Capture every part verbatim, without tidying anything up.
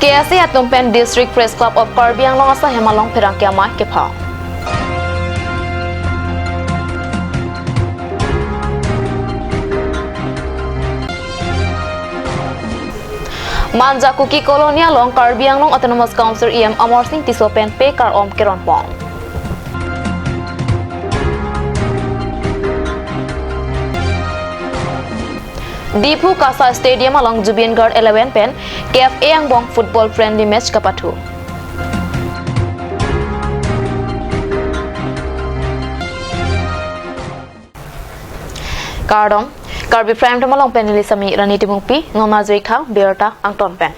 K S A atum pen District Press Club of Karbi Anglong asahem along pherangke amei kephang. Manja Kuki Colony along Karbi Anglong Autonomous Council E M Amarsing Tisso pen pe kar-om keronpon. Diphu Kasa Stadium along Zubeen Garg eleven pen K F A angbong football friendly match kapathu. Kardom, Karbi Prime Time along pen neli Sami Rani Timungpi, non majui khang birta angton pen.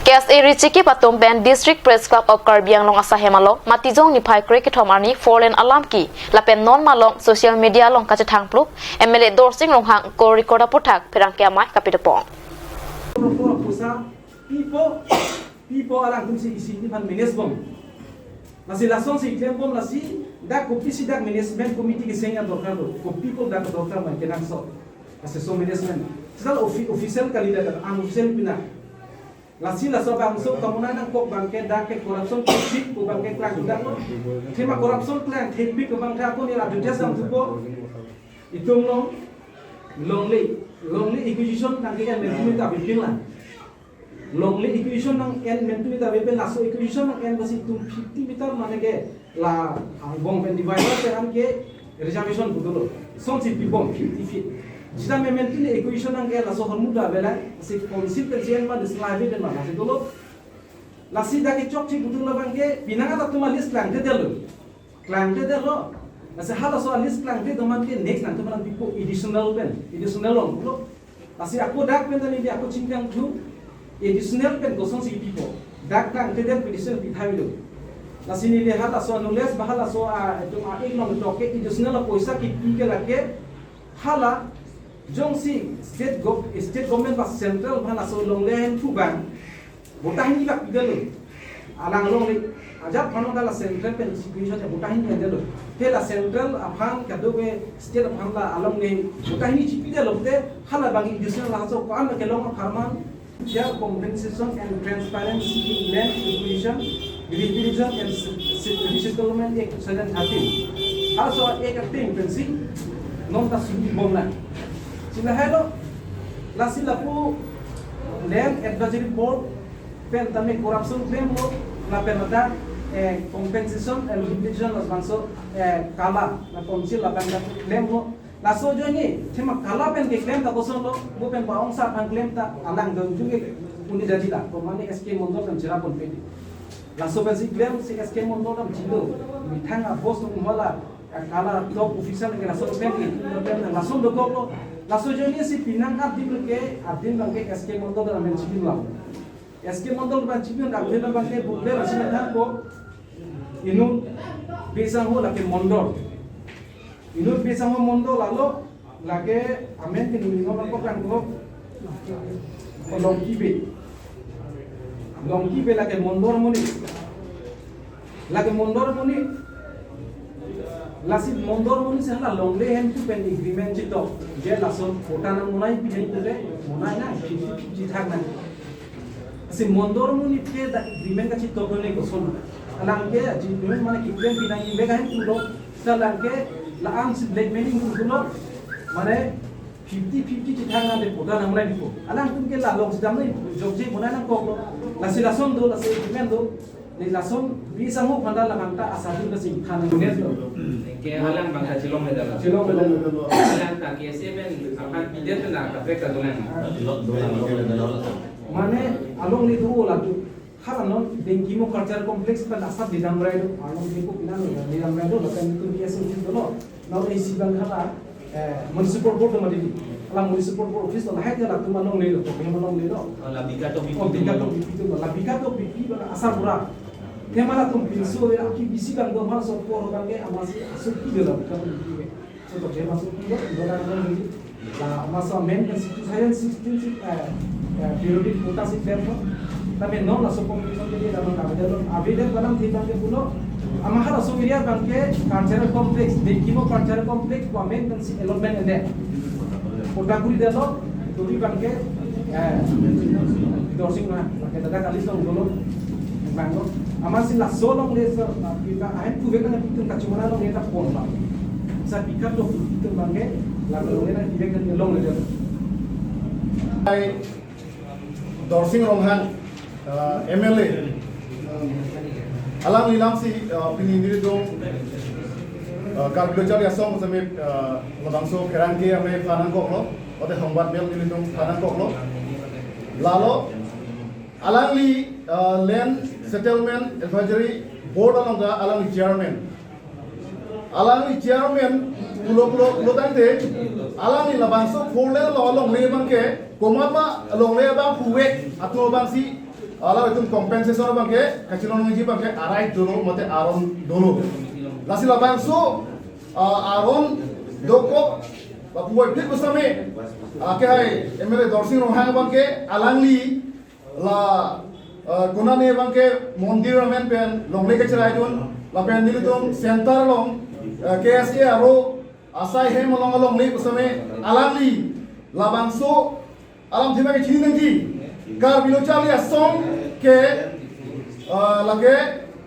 K S A richiki atum pen District Press Club of Karbi Anglong asahem along Matijong niphai krekethom arni four lane alam ke lapen non malom social media along kachethang plup M L A Dorsing Ronghang ko record aputhak pherangke amei kapidopong. Pipo, pipo alangtum si isi ni phan manage bom. Lasi lason si klem bom lasi dak kopisi dak management committee keseng adorkar do. Kopi ko dak adorkar mai kenangsot. Lasi so management. Sal ofi-, official kali dak, unofficial pina. Lasi laso bangso kamunai nangkok abangke dak ke corruption ke thik ko abangke klang dak. Thema corruption klang thik pi ko abangke ako ni advertise damthupo. Itum along longle, longle acquisition nangke en mentu ta bipin la. Longle acquisition nang en mentu ta bipin, laso acquisition nang en basi itum fifty meter mane ke la angbong pen divider pen an ke reservation pu dolo. Sonsi pibom fifty feet. Sita me mentu ni acquisition nang ke laso hormu da bela si council pen si en ma dislike pen ma lasi dolo. Lasi dak ke chokche pu dolo abangke pinang atum a-list klangkledetlo. Klangkledetlo. Lasi halaso a-list klangkledet amat ke next nangtum aphan pipo additional pen, additional longlo. Lasi ako dak pen tadi di ako chingkangthu additional pen kosonsi pipo. Dak klangkledet additional pitha bilo. Lasi neli halaso knowledge ba halaso a, itum a-ik along tok ke additional apoisa kipi ke lake hala jongsi state gov-, state government ba central aphan laso longle hemphu abang bota hini bak pidetlo. Alang longle ajat aphan ta la central pen si pisa bota hini detlo. Te la central aphan kado ke state aphan la alongle bota hini chipidetlo te hala abang additional laso ko-an kelong apharman. Share compensation and transparency in land acquisition, requisition and se-, se-, resettlement Act two thousand thirteen. Halaso Act atheng pensi non ta suri bomlang. Sila helo, lasi lapu Land Advisory Board pen tame corruption klemlo, lapen ladak, eh, compensation and requisition labangso, eh, kala, la council labang ta klemlo. Laso ajoine, thema kala pen keklem ta kosonlo, mo pen ba-ong sa aphan klem ta, alang donju ke uni jadi la, komane S K Mondol pen chera pon pedi. Laso pensi klem si S K Mondol dam chilo, methang a-boss nung mala, kala top official ke laso pen ke, klem ta laso dokoklo, laso ajoine si pinang adim ke, adim abangke S K Mondol dam men chilo. S K Mondol abang chibin abang abangke bukle rasi na thanpo. Inut bisang ho lake Mondol. Inut bisang ho Mondol alo lake amen ke nini nom ko kangko. Longki Bey. Longki Bey lake Mondol muni. Lake Mondol muni, lasi Mondol muni si hala longle hemphu pen agreement chitok. Je laso pota nang monai pideng pule, monai na, fifty fifty thak na. Si Mondol muni ke dak agreement kachitok ne koson. Alang ke, ji, mane keklem pinang imbe kahin pulo, sa alang ke, la-an si blackmailing pulo, mane, fifty fifty chithang nang de pota nang monai pipo. Alangtum ke la long si dam nai jokje monai nangkoklo. Lasi lason do, lasi agreement do. Ne lason bisang ho aphan ta labang ta asa dun lasi than nang monai lo. Ke alang abang ta chilongledetlo. Chilongledetlo. Alang ta K S A pen aphan pidet pen ta kaprek ta dolang. Mane alongle do latu. Hala non Dengkimo Cultural Complex pen asap didam rai do, along Dengkimo pinang didam rai do, lapen itum K S A office dolo. Non isi abang hala, eh, Municipal Board do mati di. Hala Municipal Board office do, lahai dia latum alongle do, to, alongle do. Oh, la bika to bipi. Oh, bika to bipi do, la bika to bipi abang asar pura. Dia mala tum pinso, ya, aki bisi abang do, mal so por abang ke, amasi asuk ki do la bika to bipi ke. So, to, dia masuk ki do, do kan alongle. La, masa men kan situ saya sixteen si, eh, eh, periodic quota si klem ko. Tapi non laso compensation ke dia dalam kabel dalam kabel dalam tidak ke pulo. Ama halaso area abangke cultural complex, Dengkimo Cultural Complex, ko amen kan si allotment ende. Quota kuri dalo, turi abangke, eh, Dorsing na, kita dak kali song dulu. Bang lo. Amatsi laso longle so, kita ahem kuvek na pitung kachumana longle ta pon bang. Sa pikat lo pitung bang ke, lalu longle na pikat na longle dia. Hai, Dorsing Ronghang, uh, M L A. Alangli lamsi, uh, pini nelitum, uh, Karbi Lo Charli Asong seme, uh, labangso kerang ke ame panang koklo, ote hongbat bel nelitum panang koklo. Lalo, alangli, uh, Land Settlement Advisory Board along ka alangli chairman. Alangli chairman pulo pulo pulo tangte, alangli labangso four lane lo longle bang ke, komat ma longle bang puwek atum bang si, alanglitum compensation bang ke, kachilong nangji bang ke, arai dolo mate aron dolo. Lasi labangso, uh, aron dokok, ba puwek phit besame, uh, ke hai M L A Dorsing Ronghang bang ke, alangli la, eh, konane bang ke mondir amen pen longle kacheraidun, lapen nelitum center along, eh, K S A aro asai hem along alongle besame alangli labangso alam thima ke chini nangji Karbi Lo Charli Asong ke, eh, lake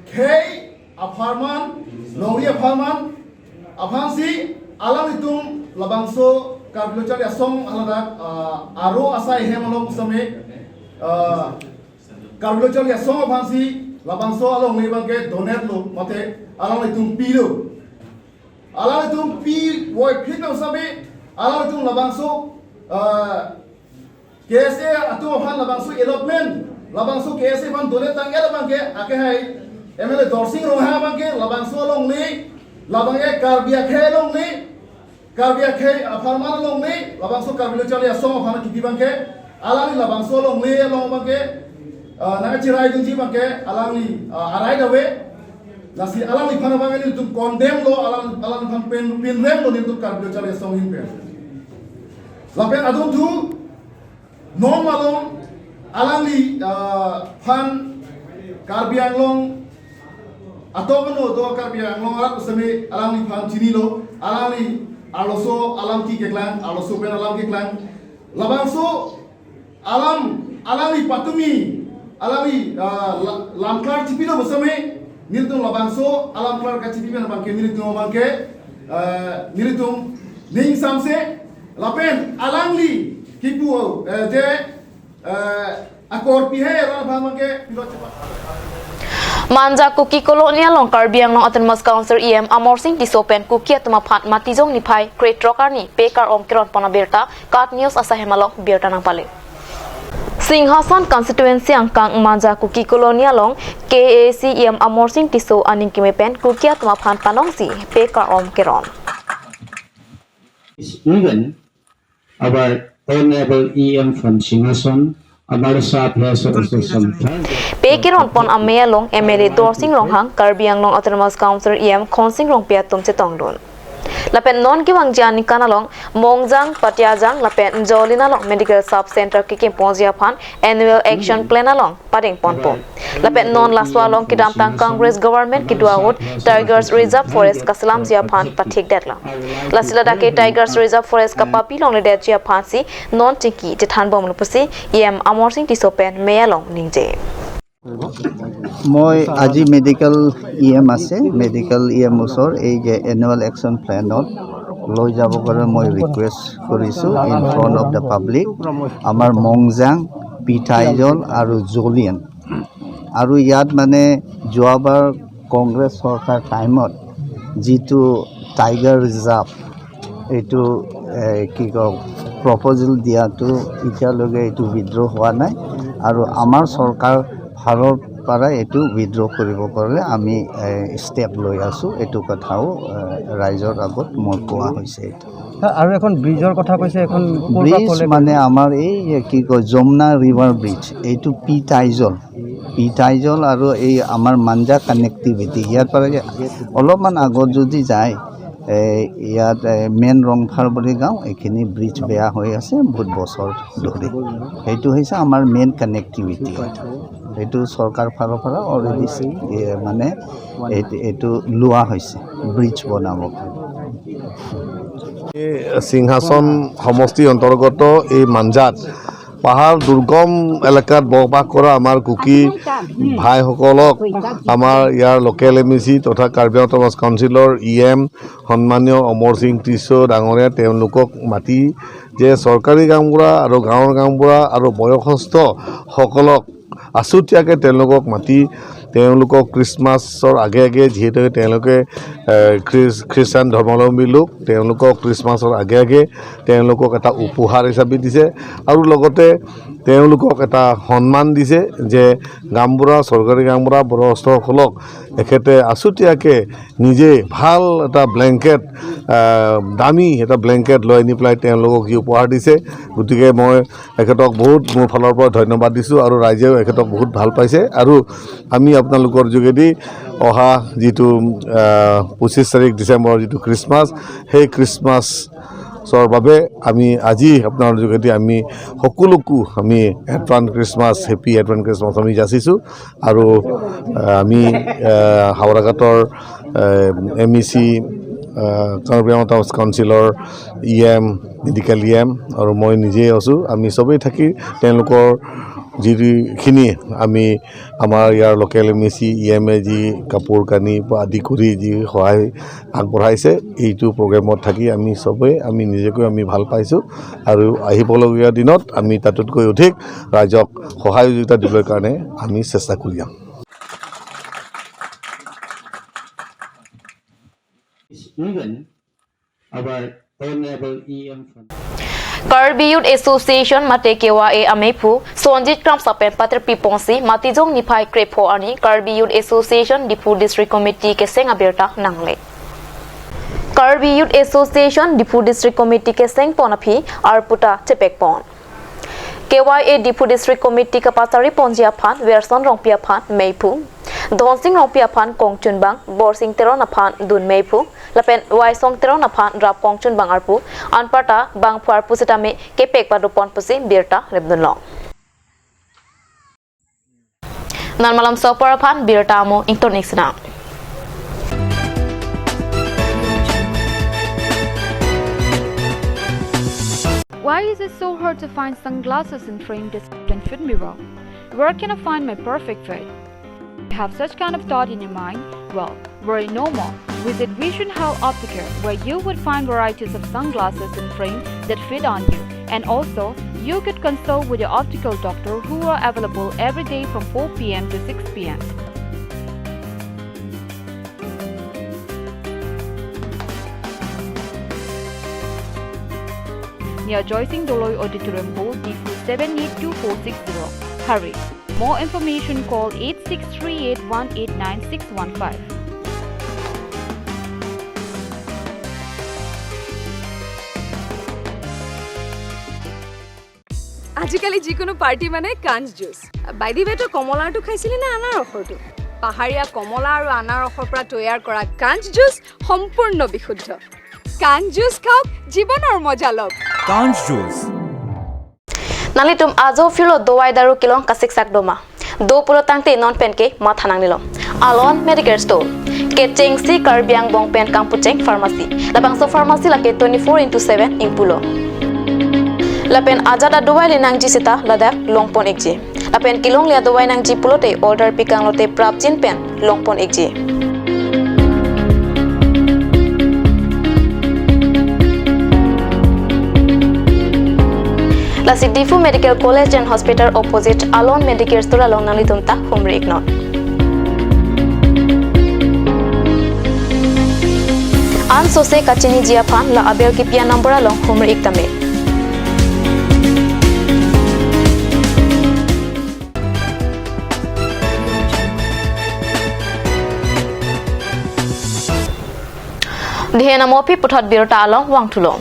khei apharman, longri apharman, aphansi alanglitum labangso Karbi Lo Charli Asong haladak, ah, aro asai hem along same, ah, Karbi Lo Charli Asong aphansi labangso alongle bang ke donate lo, mate alanglitum pilo. Alanglitum pi woi phit bang same, alanglitum labangso, ah, K S A atum aphan labangso allotment, labangso K S A aphan donate tangke labang ke, ake hai M L A Dorsing Ronghang bang ke, labangso alongle, labang ke Karbi akhei alongle, Karbi akhei apharman alongle, labangso Karbi Lo Charli Asong aphan kipi bang ke, alangli labangso alongle along bang ke, ah, nangkacheraidunji bang ke, alangli, ah, arai dave, lasi alangliphan bang ke nelitum condemn lo, alang, alangliphan pen, pinrem lo nelitum Karbi Lo Charli Asong ahin pen. Lapen adunthu, non malom alangli, ah, phan Karbi Anglong atok ano do Karbi Anglong arat seme alangliphan chinilo, alangli arloso alam keklang, arloso pen alam keklang. Labangso alam alangli patumi, alangli, ah, la-, lamklar chipilo besame, nelitum labangso alamklar kachipi pen bang ke nelitum bang ke, ah, nelitum ning samse, lapen alangli kipu, eh, je, eh, akorpi hai ran bang ke pilot cepat. Manja Kuki Colony along Karbi Anglong Autonomous Council E M Amarsing Tisso pen Kuki atum aphan Matijong niphai krethrok arni pekar-om keron pon abirta KAT News asai hem along birta nangpale. Singhason constituency angkang Manja Kuki Colony along K A A C E M Amarsing Tisso aning keme pen Kuki atum aphan panongsi pekar-om keron. Even our Honorable E M from Singhason, हमारे साथ है, so, so, so, Pe keron pon amei along M L A Dorsing Ronghang, Karbi Anglong Autonomous Council E M Khonsing Rongpi atum chetongdun. Lapen non kevangji aningkan along Mongjang, Patiajang lapen Jolin along Medical Sub Center kekim ponji aphan Annual Action Plan along pading ponpo. Lapen non laso along kedamtang Congress government kedo ahut Tigers Reserve Forest kaselamji aphan pathikdetlo. Lasi ladak ke Tigers Reserve Forest kapapi longledetji aphansi non chingki chethanbomlo pusi E M Amarsing Tisso pen mei along ningje. মই আজি medical E M আছে, medical E M ওচৰ এই যে annual action প্লেনত লৈ যাব কাৰণে মই ৰিকুৱেষ্ট কৰিছোঁ in front of the public। আমাৰ মংজাং, পিঠাইজল আৰু জলিয়াং আৰু ইয়াত মানে যোৱাবাৰ কংগ্ৰেছ চৰকাৰ টাইমত যিটো টাইগাৰ ৰিজাৰ্ভ এইটো, এ, কি কয়, প্ৰপ'জেল দিয়াটো এতিয়ালৈকে এইটো উইথড্ৰ হোৱা নাই আৰু আমাৰ চৰকাৰ ফালৰ পৰা এইটো উইথড্ৰ কৰিব কাৰণে আমি, এ, ষ্টেপ লৈ আছোঁ। এইটো কথাও, এ, ৰাইজৰ আগত মই কোৱা হৈছে এইটো। ছাৰ, আৰু এখন ব্ৰিজৰ কথা কৈছে, এখন ক'ৰ পৰা ব্ৰিজ ক'লে? মানে আমাৰ এই, এ, কি কয়, যমুনা ৰিভাৰ ব্ৰিজ, এইটো পিঠাইজল, পিঠাইজল আৰু এই আমাৰ মাঞ্জা কানেক্টিভিটি, ইয়াৰ পৰা যে অলপমান আগত যদি যায়, এ, ইয়াত, এ, মেইন ৰংফাৰ বুলি গাঁও, এইখিনি ব্ৰিজ বেয়া হৈ আছে বহুত বছৰ ধৰি। সেইটো হৈছে আমাৰ মেইন কানেক্টিভিটি। সেইটো চৰকাৰ ফালৰ পৰা অলৰেডি, এ, মানে এই-, এইটো লোৱা হৈছে ব্ৰিজ বনাব কাৰণে। এই সিংহাসন সমষ্টিৰ অন্তৰ্গত এই মাঞ্জাত পাহাৰ দুৰ্গম এলেকাত বসবাস কৰা আমাৰ কুকি ভাইসকলক আমাৰ ইয়াৰ লোকেল এম ই চি তথা কাৰ্বি আংলং অট'নমাছ কাউন্সিলৰ ই এম সন্মানীয় অমৰ সিং টিছ' ডাঙৰীয়া তেওঁলোকক মাতি যে চৰকাৰী গাঁওবুঢ়া আৰু গাঁৱৰ গাঁওবুঢ়া আৰু বয়সস্থসকলক আছুতীয়াকৈ তেওঁলোকক মাতি তেওঁলোকক খ্ৰীষ্টমাছৰ আগে আগে যিহেতু তেওঁলোকে এ, খ্ৰীচ- খ্ৰীষ্টান ধৰ্মাৱলম্বী লোক, তেওঁলোকক খ্ৰীষ্টমাছৰ আগে আগে তেওঁলোকক এটা উপহাৰ হিচাপে দিছে আৰু লগতে তেওঁলোকক এটা সন্মান দিছে যে গাঁওবুঢ়া, চৰকাৰী গাঁওবুঢ়া, বয়সস্থসকলক এখেতে আছুতীয়াকৈ নিজে ভাল এটা ব্লেংকেট, আহ, দামী এটা ব্লেংকেট লৈ আনি পেলাই তেওঁলোকক সি উপহাৰ দিছে। গতিকে মই এখেতক বহুত মোৰ ফালৰ পৰা ধন্যবাদ দিছোঁ আৰু ৰাইজেও এখেতক বহুত ভাল পাইছে আৰু আমি আপোনালোকৰ যোগেদি অহা যিটো, আহ, পঁচিছ তাৰিখ ডিচেম্বৰৰ যিটো খ্ৰীষ্টমাছ, সেই খ্ৰীষ্টমাছৰ বাবে আমি আজি আপোনাৰ যোগেদি আমি সকলোকো আমি advance Christmas, happy advance Christmas আমি যাচিছোঁ। আৰু, আহ, আমি, আহ, হাওৰাঘাটৰ, আহ, এম ই চি, আহ, কাৰ্বি আংলং টাউন কাউন্সিলৰ E M, medical E M আৰু মই নিজেই আছোঁ। আমি চবেই থাকি তেওঁলোকৰ যিখিনি আমি আমাৰ ইয়াৰ local M E C, E M A যি কাপোৰ কানি পৰা আদি কৰি যি সহায় আগবঢ়াইছে, এইটো প্ৰগ্ৰেমত থাকি আমি চবেই আমি নিজকে আমি ভাল পাইছোঁ আৰু আহিবলগীয়া দিনত আমি তাতোতকৈ অধিক ৰাইজক সহায় সহযোগিতা দিবলৈ কাৰণে আমি চেষ্টা কৰি যাম। Even our honorable E M from Karbi Youth Association mate K Y A amephu Sonjit Kramsa pen paterpi ponsi Matijong niphai krepho arni Karbi Youth Association Diphu District Committee keseng abirta nangle. Karbi Youth Association Diphu District Committee keseng pon aphi arpu ta chepek pon. K Y A Diphu District Committee kapachari ponji aphan Werson Rongpi aphan meiphu, Dhonsing Rongpi aphan kongchunbang, Borsing Teron aphan dun meiphu, lapen Waisong Teron aphan rap kongchunbang arpu, anparta bangphu arpu sitame kepek padopon pusi birta repdunlong. Non malom sopor aphan birta amo ington ik sinang. Why is it so hard to find sunglasses in frame that fit me well? Where can I find my perfect fit? Have such kind of thought in your mind? Well, worry no more. Visit Vision Health Optical, where you would find varieties of sunglasses and frame that fit on you. And also, you could consult with your optical doctor who are available every day from four p m to six p m. Near Joysing Doloi Auditorium Hall, Diphu seven eight two four six zero. Hurry! More information, call eight six three eight one eight nine six one five. আজিকালি যিকোনো পাৰ্টি মানে কাঞ্চ juice. By the ৱে, তই কমলাৰটো খাইছিলি নে আনাৰসৰটো? পাহাৰীয়া কমলা আৰু আনাৰসৰ পৰা তৈয়াৰ কৰা কাঞ্চ জুচ সম্পূৰ্ণ বিশুদ্ধ। কাঞ্চ জুচ খাওক, জীৱনৰ মজা লওক। Kanch Juice. Nanglitum ajo phirlo dovai daru kelong kasiksak doma? Do pulo tangte non penke matha nangnelo. Alon Medicare Store, kechengsi Karbi angbong pen kangpucheng pharmacy. Labangso pharmacy lake twenty-four into seven ingpulo. Lapen ajat adovai le nangji seta ladak longpon ikji. Lapen kelongle adovai nangji pulote order pikanglote prapjin pen longpon ikji. Lasi Diphu Medical College and Hospital opposite Alon Medicare Store along nanglitum ta humri iknon. Ansose kachiniji aphan la aber kipi anumber along humri ik tame. Dihen amo aphi puthot birta along vangthulo.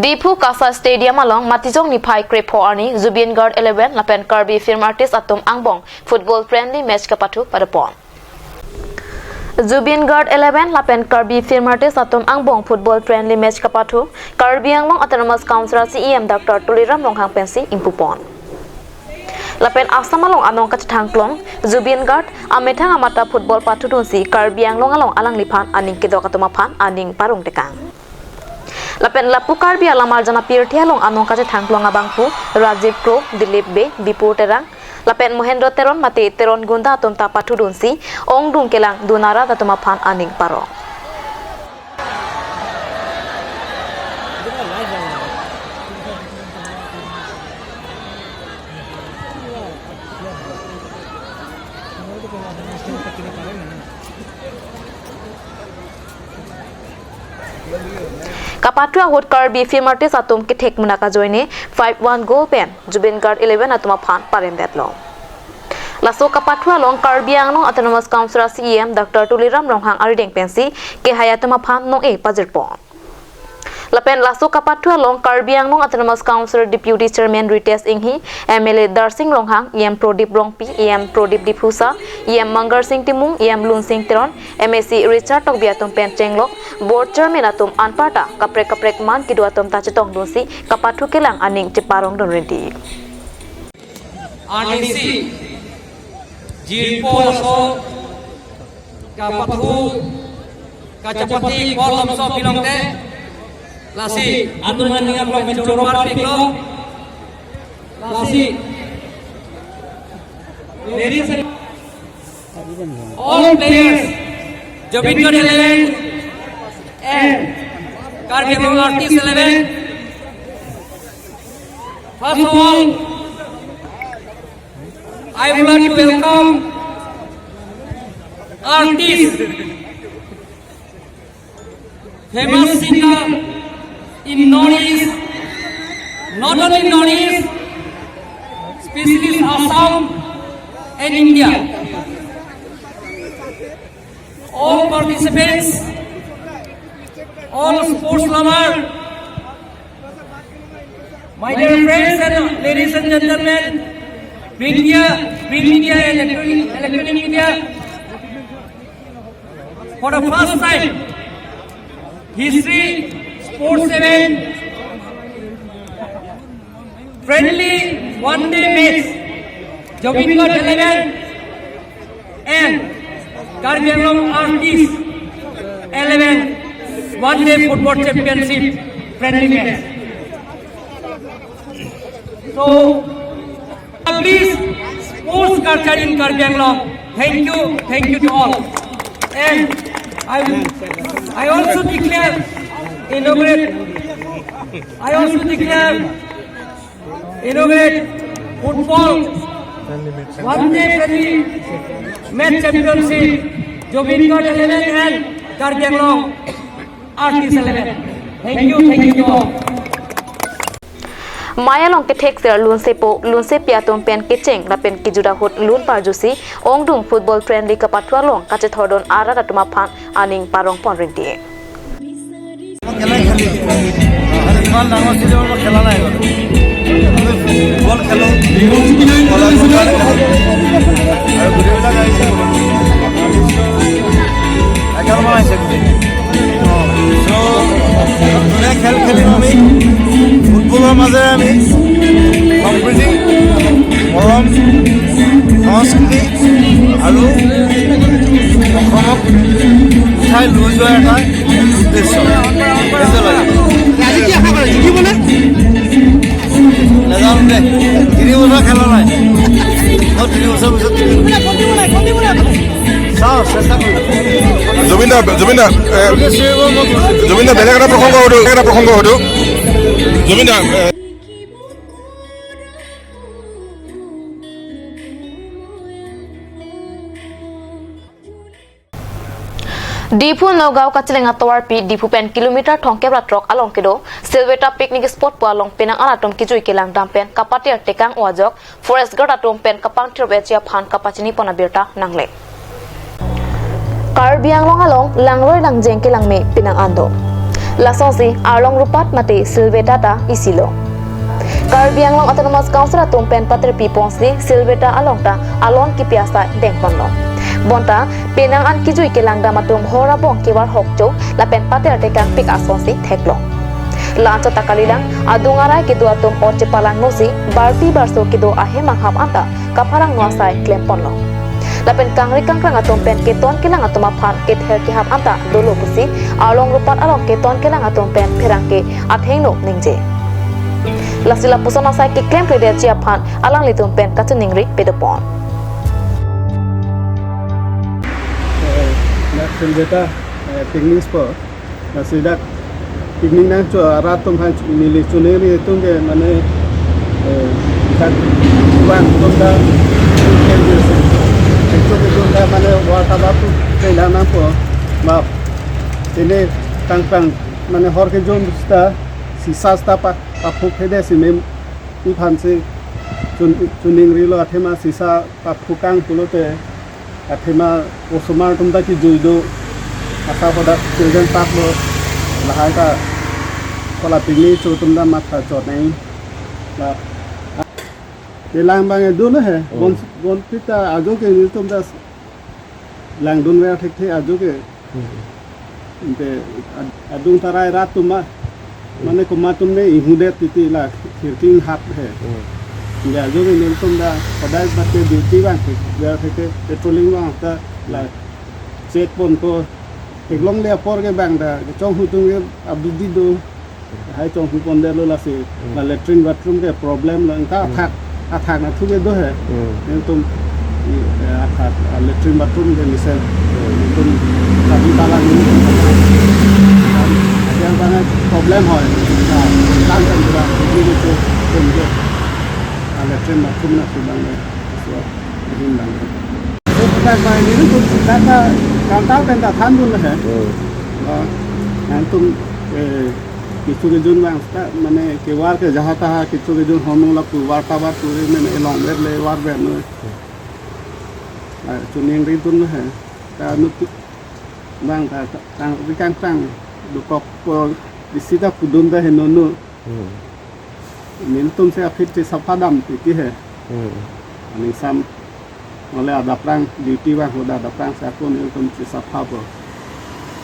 Diphu Kasa Stadium along Matijong niphai krepho arni Zubeen Garg eleven lapen Karbi film artist atum angbong football friendly match kapathu padopon. Zubeen Garg eleven lapen Karbi film artist atum angbong football friendly match kapathu Karbi Anglong Autonomous Council C E M Doctor Tuliram Ronghang pensi ingpupon. Lapen Assam along anong kachethang klong Zubeen Garg amethang amata football pathudunsi Karbi Anglong along alangliphan aning kedok atum aphan aning parong tekang. Lapen lapu Karbi alamarjan apirthe along anong kachethangklong abangphu Rajiv Kro, Dilip Bey, Bipur Terang, lapen Mohendro Teron mate Teron Gunda atum ta pathudunsi ongdung kelang dun arat atum aphan aning parong. Kapathu ahut Karbi film artist atum kethek munak ajoine five one goal pen Zubeen Garg eleven atum aphan paremdetlo. Laso kapathu along Karbi Anglong Autonomous Council C E M Doctor Tuliram Ronghang arideng pensi kehai atum aphan nong-e pajirpon. Lapen laso kapathu along Karbi Anglong Autonomous Council Deputy Chairman Ritesh Enghi, M L A Darsing Ronghang, E M Prodip Rongpi, E M Prodip Diphusa, E M Mangarsing Timung, E M Lunsing Teron, M A C Richard Tokbi atum pen chenglok Board Chairman atum anparta kaprek kaprek man kedo atum ta chetongdunsi kapathu kelang aning cheparongdun rinti. Arnisi jirpo laso kapathu kachapati kolom so pilongte lasi atum aning aklong pen choro parpiklo. Lasi, ladies and all players, Zubeen Garg eleven and Karbi Anglong Artist eleven. First of all, I would like to welcome artists, famous singer in Northeast, not only Northeast, specially Assam and India. All participants, all sports lover, my dear friends and ladies and gentlemen, print media, print media and electronic, electronic media, for the first time, history sports event, friendly one day match, Zubeen Garg eleven and Karbi Anglong Artist eleven one day football championship friendly match. So, please, sports culture in Karbi Anglong. Thank you, thank you to all. And I, I also declare, inaugurate, I also declare, inaugurate football one day friendly match championship, Zubeen Garg eleven and Karbi Anglong Artist eleven. Thank you, thank you to all. Mei along kethekser lunsepo, lunsepi atum pen kecheng lapen kejut ahut lun parjusi ongdung football friendly kapathu along kachethordun arat atum aphan aning parongpon rinti. খেলা খেলি, ইমান ডাঙৰ ষ্টেডিয়ামত খেলা নাই বাৰু। ফুটবল খেলোঁ, কলেজৰ কাৰণে খেলোঁ। আৰু গোটেইবিলাক আহিছে, এঘাৰমান আহিছে গোটেই। চ', ধুনীয়া খেল খেলিম আমি। ফুটবলৰ মাজেৰে আমি সম্প্ৰীতি, মৰম, সংস্কৃতি আৰু অসমক উঠাই লৈ যোৱাৰ এটা উদ্দেশ্য। সেইটোৱে লাগে। আজি কি আশা কৰে? জিকিবনে? নাজানো দে। তিনি বছৰ খেলা নাই। মই তিনি বছৰ পিছত খেলিম। চাওঁ, চেষ্টা কৰিম। জুবিন দা, জুবিন দা, এ, জুবিন দা, বেলেগ এটা প্ৰসংগ সোধো, বেলেগ এটা প্ৰসংগ সোধো। জুবিন দা, এ, Diphu Nagaon kacheleng atovarpi Diphu pen kilometer thomkep ra throk along kedo Silveta picnic spot pu along penang an atum kejui kelangdam pen kapatir tekang-o ajok forest guard atum pen kapangthirve-ji aphan kapachinipon abirta nangle. Karbi Anglong along langroi langjeng kelangme penang an do. Lasonsi arlong rupat mate Silveta ta isilo. Karbi Anglong Autonomous Council atum pen patirpiponsi Silveta along ta alon kipi asai dengponlo. Bonta penang an kejui kelangdam atum hor abong kevar hokcho lapen patir tekangpik asonsi theklong. La-anchot ta kalilang, adung arai kedo atum ot chepalangnosi barpi barso kedo ahem anghap anta kapharangno asai klemponlo. lapen kangri kangkrang atum pen keton kelang atum aphan kether kehap anta dolo pusi Arlong Rupat along keton kelang atum pen pherangke athengno ningje. Lasi lapuson asai keklemkledetji aphan alanglitum pen kachiningri pedopon. Eh, nak sendeta, eh, picnic spot. Lasi dak picnic nangcho arat atum aphan neli chiningri atum ke mane, eh, dak bang atum ta, kecho kecho ta mane warta batu kelang nangpo. Ma, ini tangtang mane hor kejun ta sisa ta pa, paphuk hede si mem iphan si chun, chiningrilo athema sisa paphukang pulote athema osomar atum ta kejui do. Asa kodak children park lo. Lahai ta kola picnic cho atum ta matha chot nang. La, kelang abang dolo he. Hmm. Bon, bon pita ajo ke nelitum ta langdunver thekthe ajo ke. Hmm. Ante ad-, adung tarai rat atum ma. Mane komat atum ne inghudet titi la khirking hap he. Hmm. Ante ajo ke nelitum ta kodai bate duty abang ke, ya ke patrolling abang ta la check ponpo. Theklongle apor ke abang ta chonghu atum ke abidi do. Hai chonghu pondetlo lasi. Hmm. La latrine bathroom ke problem lo, engka Hmm. athak, athak nathu ke do he. Hmm. Nelitum, eh, athak, ah, latrine bathroom ke mesen. Hmm. Nelitum kami talang ini. Yang banyak problem hoi. Nah, tangkan juga ini itu tunjuk. Ah, latrine bathroom na sibang le. So, ini bang. So, kita main ini tuh, kita kantau kan tak tandun he. Hmm. Ah, nangtum, eh, kecho kejun abang ta mane kevar ke jaha taha kecho kejun honung lapu warta batu mane elong ver le var ver no. Ah, chiningri dun he. Ta nutu abang ta, ta, tang, ri kangkrang dokok po isi ta pudun ta he nono. Hmm. Nelitum si aphi si sapha dam titi he. Hmm. Aning sam mane adaprang duty abang hoda adaprang si ako nelitum si sapha po.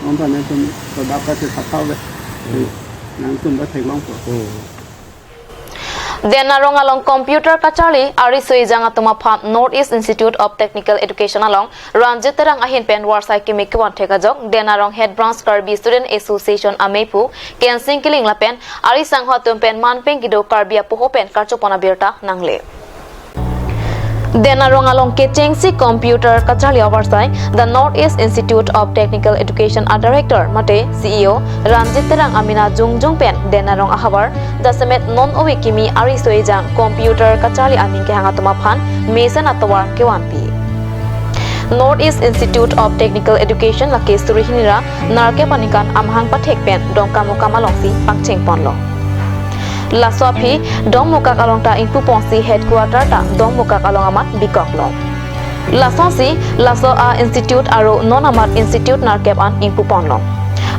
Nonta nelitum si dapra si sapha ve. Hmm. Nangtum ta theklongpo. Hmm. Denarong along computer kacharli ari so-ejang atum aphan North East Institute of Technical Education along Ranjit Terang ahin pen varsai kimi kevan thek ajok Denarong Head Branch Karbi Student Association amephu Kensing Killing lapen ari sangho atum pen manpeng kedo Karbi apoho pen karchopon abirta nangle. Denarong along kechengsi computer kacharli avarsai, the North East Institute of Technical Education a director mate C E O Ranjit Terang amena jongjong pen Denarong ahavar, jasemet non ove kimi ari so-ejang computer kacharli aning kehang atum aphan mesen atovar kevanpi. North East Institute of Technical Education lake suri hini ra nerkep aningkan amahang pathek pen Dongkamukam alongsi pangcheng ponlo. Laso aphi Dongmukak along ta ingpu ponsi headquarter ta Dongmukak along amat bikoklo. Lasonsi laso a institute aro non amat institute nerkep an ingpu ponlo.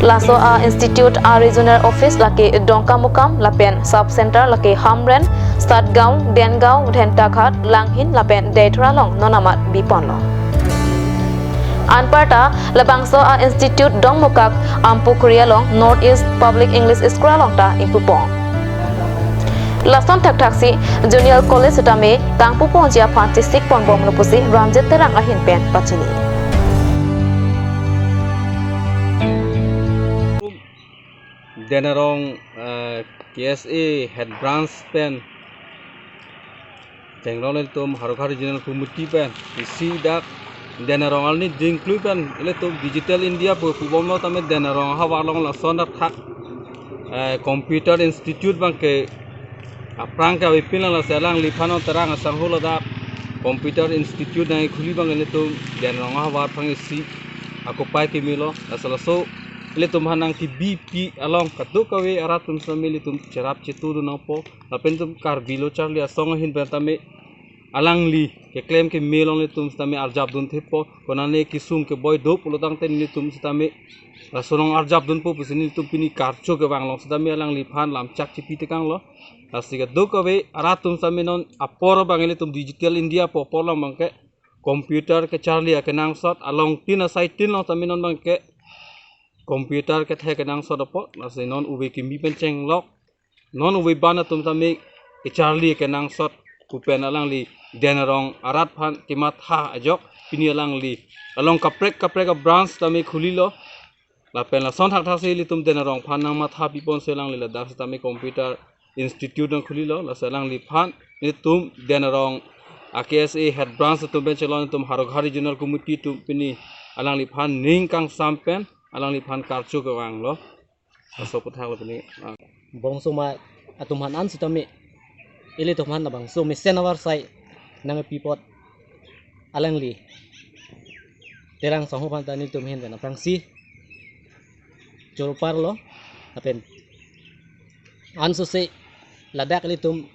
Laso a institute a regional office lake Dongkamukam lapen sub center lake Hamren, Satgaon, Dengaon, Dhentaghat, Langhin lapen Deithor along non amat bi ponlo. Anparta labangso a institute Dongmukak Ampukhuri along North East Public English School along ta ingpu pon. Lason thakthaksi Junior College setame kangpu ponji aphan chesik ponbomlo pusi Ranjit Terang ahin pen pachini. Denarong, eh, K S A Head Branch pen chenglong ilitum Haruka Regional Committee pen isi dak Denarong arni jingklui pen ilitum Digital India pu pubomlo tame Denarong ahavar along lason dak thak, eh, Computer Institute abangke aphrang ke avepin lang, lasi alangliphan Terang asangho ladak Computer Institute nangkhuli abang ilitum Denarong ahavar aphrang isi akopai kimilo, lasi laso ilitum aphan nangkebipi along kadokave arat atum setame ilitum cherap chetudun nangpo, lapen ilitum Karbi lo charli asong ahin pen tame alangli keklem keme along ilitum setame arjapdun thepo, konane kesung keboi do pulotangte nelitum setame laso along arjapdunpo pusi nelitum pini karcho kevang along setame alangliphan lamchak chipi tekanglo. Lasi kadokave arat atum setame non apor abang ilitum Digital India pu apor along abangke computer kecharli akenangsot along tin asai tin along setame non abangke computer kethe kenangsot apot, lasi non ove kimi pen chenglok, non ove ban atum setame kecharli kenangsot pu pen alangli Den Arong arat aphan kematha ajok pini alangli along kaprek kaprek a-branch tame khulilo. Lapen lason thakthaksi ilitum Den Arong aphan nangmatha piponsi alangli ladak sitame computer institute nangkhulilo. Lasi alangliphan nelitum Den Arong a-K S A head branch atum pen chelon atum Howraghat Regional Committee atum pini alangliphan ning kangsam pen alangliphan karcho kevanglo. Laso aputhak lo pini, ah. Bangso ma atum aphan an sitame, ilitum aphan labangso mesen avarsai nangpi apot alangli Terang Sangho aphan ta nelitum ahin pen aphrangsi choro parlo. Lapen ansose ladak ilitum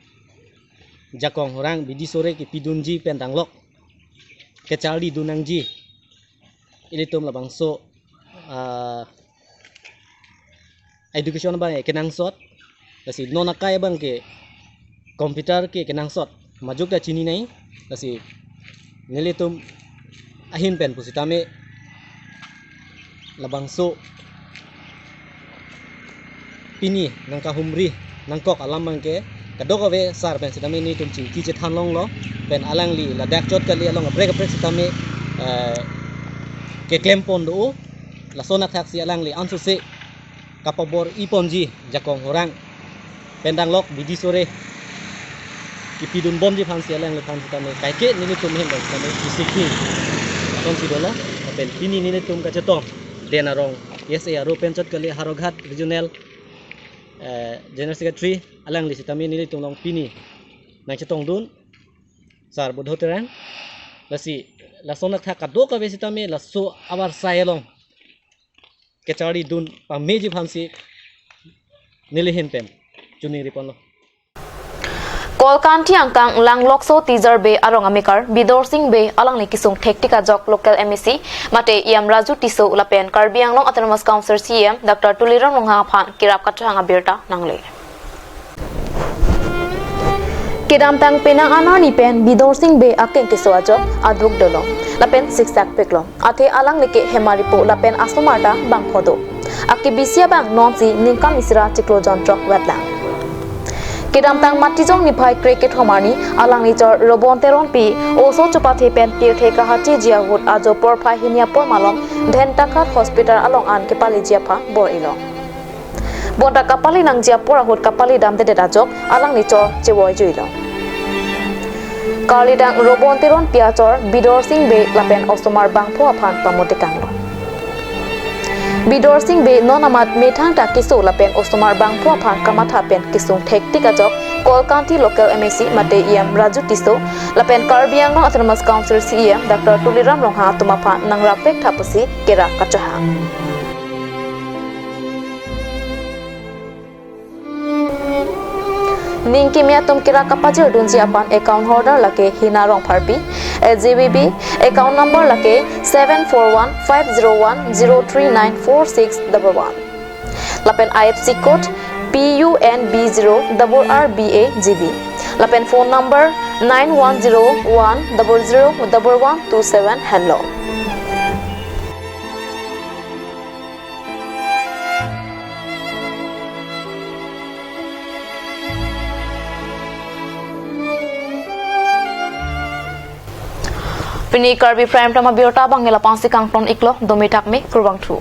jakong horang bidi sore kepidunji pen danglok kecharlidun nangji ilitum labangso, ah, education abang kenangsot, lasi non akai abang ke computer ke kenangsot, majok ta chininei, lasi nelitum ahin pen pusitame labangso pini nangkahumri nangkok alam abang ke kadokave sar pen sitame nelitum chingki chethan longlo, pen alangli ladak chot kali along kaprek kaprek sitame, eh, keklem pon do, lason athaksi alangli ansose kapabor-i ponji jakong horang pen danglok bidi sore kepidun bomji aphansi alangliphan sitame kaike nelitum ahin pen sitame isi kri ason si dolo. Lapen pini nelitum kachetong Den Arong A K S A aro pen chot kali Howraghat Regional, eh, General Secretary alangli sitame nelitum along pini nangchetongdun, Sarbudho Terang. Lasi lason athak kadokave sitame laso avarsai along kecharlidun pameji aphansi neli ahin pen choningri ponlo. Kolkanthi angkang Langlokso Tizar Bey arong amekar Bidorsing Bey alangli kesung thektik ajok local M A C mate E M Raju Tisso lapen Karbi Anglong Autonomous Council C E M Doctor Tuliram Ronghang aphan kerap kachohang abirta nangle. Kedamtang penang anarni pen Bidorsing Bey akeng keso ajok aduk dolo lapen siksak piklo. Athe alangli ke hemaripo lapen asomar ta bangpho do. Akebisi abang nonsi ningkan isi ra chiklo jon throk vetlang. Kedamtang Matijong niphai kre kethom arni alangli chor Robon Teronpi oso chopathe pen pirthe kahacheji ahut ajo porphai hini apor malom Dhentakhat Hospital along an kepaleji aphan bor-ilo. Bonta kapale nangji apor ahut kapale damdedet ajok alangli chor chevoijuilo. Karlidang Robon Teronpi achor Bidorsing Bey lapen osomar bangpho aphan pamotekanglo. Bidorsing Bey non amat methang ta keso lapen osomar bangpho aphan kamatha pen kesung thektik ajok Kolkanthi local M A C mate E M Raju Tisso lapen Karbi Anglong Autonomous Council C E M Doctor Tuliram Ronghang atum aphan nangrap vek tha pusi kerap kachohang. Ning kimi atum kerap kapajirdunji aphan account holder lake Hina Rongpharpi, S G B B, account number lake seven four one five zero one zero three nine four six double one. Lapen I F S C code P U N B zero double R B A G B. Lapen phone number nine one zero one double zero double one two seven henlo. Pini Karbi Prime Time abirta abang lapu-an si kangton iklo, domi thakmi, kurvangthu.